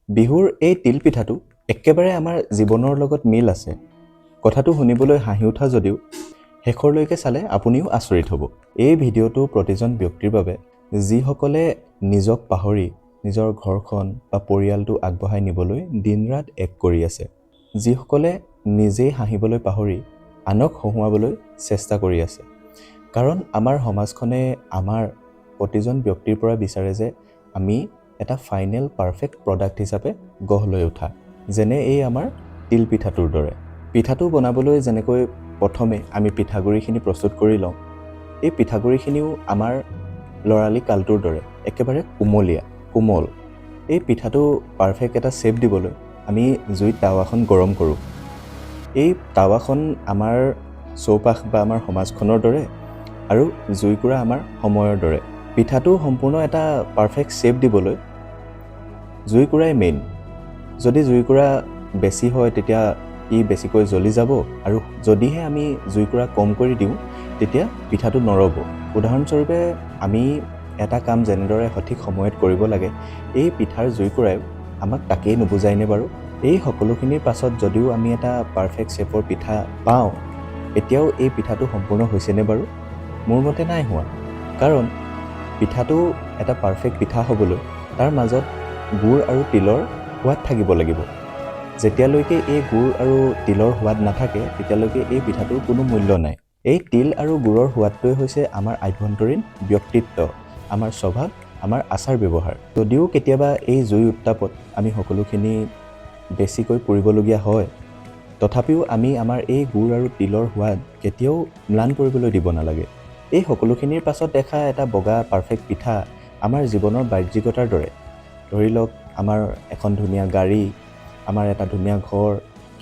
বিহুৰ এই তিলপিঠাটো একেবাৰে আমাৰ জীৱনৰ লগত মিল আছে। কথাটো শুনিবলৈ হাঁহি উঠা যদিও শেষৰলৈকে চালে আপুনিও আচৰিত হ'ব। এই ভিডিঅ'টো প্ৰতিজন ব্যক্তিৰ বাবে, যিসকলে নিজক পাহৰি নিজৰ ঘৰখন বা পৰিয়ালটো আগবঢ়াই নিবলৈ দিন ৰাত এক কৰি আছে, যিসকলে নিজেই হাঁহিবলৈ পাহৰি আনক হহুৱাবলৈ চেষ্টা কৰি আছে। কাৰণ আমাৰ সমাজখনে আমাৰ প্ৰতিজন ব্যক্তিৰ পৰা বিচাৰে যে আমি এটা ফাইনেল পাৰফেক্ট প্ৰডাক্ট হিচাপে গঢ় লৈ উঠা, যেনে এই আমাৰ তিলপিঠাটোৰ দৰে। পিঠাটো বনাবলৈ যেনেকৈ প্ৰথমে আমি পিঠাগুড়িখিনি প্ৰস্তুত কৰি লওঁ, এই পিঠাগুড়িখিনিও আমাৰ ল'ৰালি কালটোৰ দৰে একেবাৰে কুমলীয়া, কোমল। এই পিঠাটো পাৰফেক্ট এটা শ্বেপ দিবলৈ আমি জুইত টাৱাখন গৰম কৰোঁ। এই টাৱাখন আমাৰ চৌপাশ বা আমাৰ সমাজখনৰ দৰে আৰু জুইকুৰা আমাৰ সময়ৰ দৰে। পিঠাটো সম্পূৰ্ণ এটা পাৰফেক্ট শ্বেপ দিবলৈ জুইকুৰাই মেইন। যদি জুইকুৰা বেছি হয়, তেতিয়া ই বেছিকৈ জ্বলি যাব আৰু যদিহে আমি জুইকুৰা কম কৰি দিওঁ, তেতিয়া পিঠাটো নৰব। উদাহৰণস্বৰূপে, আমি এটা কাম যেনেদৰে সঠিক সময়ত কৰিব লাগে, এই পিঠাৰ জুইকুৰাইও আমাক তাকেই নুবুজায়নে বাৰু? এই সকলোখিনিৰ পাছত যদিও আমি এটা পাৰফেক্ট শ্বেপৰ পিঠা পাওঁ, এতিয়াও এই পিঠাটো সম্পূৰ্ণ হৈছেনে বাৰু? মোৰ মতে নাই হোৱা। কাৰণ পিঠাটো এটা পাৰফেক্ট পিঠা হ'বলৈ তাৰ মাজত গুৰ আৰু তিলৰ সোৱাদ থাকিব লাগিব। যেতিয়ালৈকে এই গুৰ আৰু তিলৰ সোৱাদ নাথাকে, তেতিয়ালৈকে এই পিঠাটোৰ কোনো মূল্য নাই। এই তিল আৰু গুৰৰ সোৱাদটোৱে হৈছে আমাৰ আভ্যন্তৰীণ ব্যক্তিত্ব, আমাৰ স্বভাৱ, আমাৰ আচাৰ ব্যৱহাৰ। যদিও কেতিয়াবা এই জুই উত্তাপত আমি সকলোখিনি বেছিকৈ পুৰিবলগীয়া হয়, তথাপিও আমি আমাৰ এই গুৰ আৰু তিলৰ সোৱাদ কেতিয়াও ম্লান পৰিবলৈ দিব নালাগে। এই সকলোখিনিৰ পাছত দেখা এটা বগা পাৰফেক্ট পিঠা আমাৰ জীৱনৰ বাহ্যিকতাৰ দৰে। ধৰি লওক, আমাৰ এখন ধুনীয়া গাড়ী, আমাৰ এটা ধুনীয়া ঘৰ।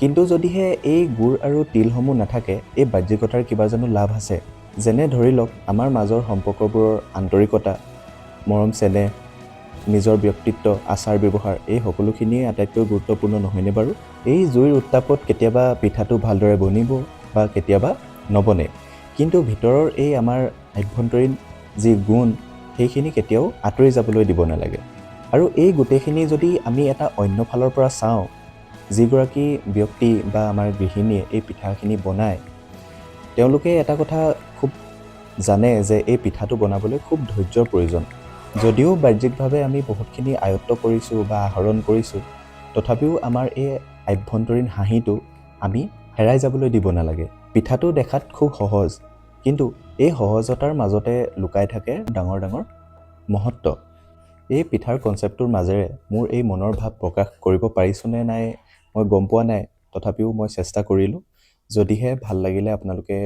কিন্তু যদিহে এই গুৰ আৰু তিলসমূহ নাথাকে, এই বাহ্যিকতাৰ কিবা জানো লাভ আছে? যেনে ধৰি লওক, আমাৰ মাজৰ সম্পৰ্কবোৰৰ আন্তৰিকতা, মৰম চেনেহ, নিজৰ ব্যক্তিত্ব, আচাৰ ব্যৱহাৰ, এই সকলোখিনিয়ে আটাইতকৈ গুৰুত্বপূৰ্ণ নহয়নে বাৰু? এই জুইৰ উত্তাপত কেতিয়াবা পিঠাটো ভালদৰে বনিব বা কেতিয়াবা নবনে, কিন্তু ভিতৰৰ এই আমাৰ আভ্যন্তৰীণ যি গুণ, সেইখিনি কেতিয়াও আঁতৰি যাবলৈ দিব নালাগে। আৰু এই গোটেইখিনি যদি আমি এটা অন্য ফালৰ পৰা চাওঁ, যিগৰাকী ব্যক্তি বা আমাৰ গৃহিণীয়ে এই পিঠাখিনি বনায়, তেওঁলোকে এটা কথা খুব জানে যে এই পিঠাটো বনাবলৈ খুব ধৈৰ্যৰ প্ৰয়োজন। যদিও বাহ্যিকভাৱে আমি বহুতখিনি আয়ত্ব কৰিছোঁ বা আহৰণ কৰিছোঁ, তথাপিও আমাৰ এই আভ্যন্তৰীণ হাঁহিটো আমি হেৰাই যাবলৈ দিব নালাগে। পিঠাটো দেখাত খুব সহজ, কিন্তু এই সহজতাৰ মাজতে লুকাই থাকে ডাঙৰ ডাঙৰ মহত্ব। এই পিঠাৰ কনচেপ্টটোৰ মাজেৰে মোৰ এই মনৰ ভাৱ প্ৰকাশ কৰিব পাৰিছোঁনে নাই মই গম পোৱা নাই, তথাপিও মই চেষ্টা কৰিলোঁ। যদিহে ভাল লাগিলে, আপোনালোকে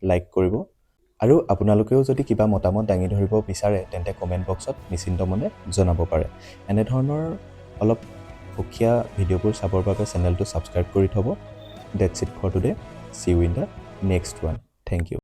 লাইক কৰিব আৰু আপোনালোকেও যদি কিবা মতামত দাঙি ধৰিব বিচাৰে, তেন্তে কমেণ্ট বক্সত নিশ্চিন্ত মনে জনাব পাৰে। এনেধৰণৰ অলপ সুকীয়া ভিডিঅ'বোৰ চাবৰ বাবে চেনেলটো ছাবস্ক্ৰাইব কৰি থ'ব। That's it for today. See you in the next one. Thank you.